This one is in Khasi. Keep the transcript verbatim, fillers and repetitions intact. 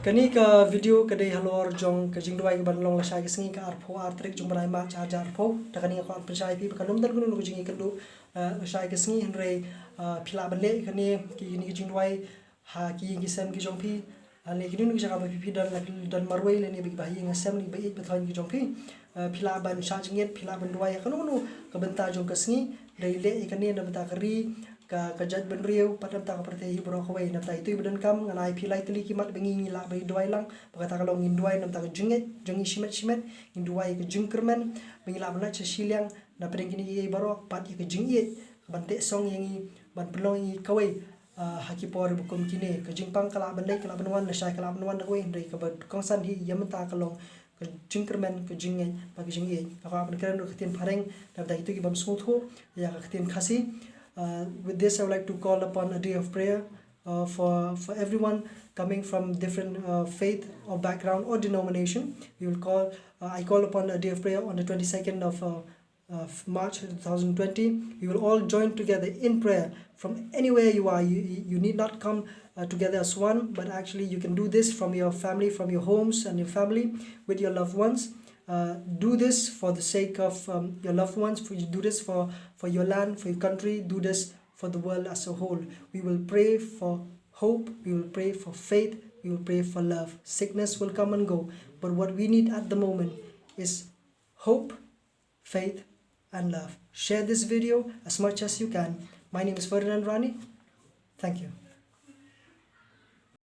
Kane ka video ka dei halor jong ka jingduwai kaban long lashai ka sngi, ka arphew ar tarik jong u bnai March ar hajar arphew. Te kane nga kwah ban pynshai ïa phi ba kan ym don kano kano ka jingïakynduh lashai ka sngi, hynrei phi lah ban leh kane, kine ki jingduwai ha ki ïing ki sem ki jong phi, lane kino kino ki jaka ba phi don, la don marwei lane ba ki bahaïing hasem, lane ba ïeit ba thoh ki jong phi. Phi lah ban shah jingngeit, phi lah ban duwai ha kano kano ka bynta jong ka sngi. Dei leh ïa kane na bynta ka ri, ka, ka jaitbynriew, bad na bynta ka pyrthei hi baroh kawei. Na bynta ito iba donkam, ngan ai phi lai tylli ki mat ba ngi, ngi lah ba duwai lang. Ba kata ka long ngin duwai na bynta ka jingngeit jong ngi shimet shimet, ngin duwai ka jingkyrmen ba ngi lah ban lait sha shiliang na pdeng kine kiei baroh, bad ïa ka jingïeit ban teh song ïa ngi, ban pynlong ïa ngi kawei ha ki por ba kum kine. Ka jingpang ka lah ban leit, ka lah ban wan, lashai ka lah ban wan da kawei, hynrei kaba kongsan hi ïa mynta ka long ka jingkyrmen, ka jingngeit bad ka jingïeit. Nga kwah ban kren ruh ka ktien phareng na bynta kito ki bym sngewthuh ïa ka ktien Khasi. With this, I would like to call upon a day of prayer for, for everyone coming from different faith or background or denomination. We will call, I call upon a day of prayer on the twenty-second of March two thousand twenty. We will all join together in prayer from anywhere you are. You, you need not come together as one, but actually you can do this from your family, from your homes and your family, with your loved ones. Do this for the sake of your loved ones. Do this for, for your land, for your country. Do this for the world as a whole. We will pray for hope. We will pray for faith. We will pray for love. Sickness will come and go, but what we need at the moment is hope, faith, and love. Share this video as much as you can. My name is Ferdinand Rani. Thank you.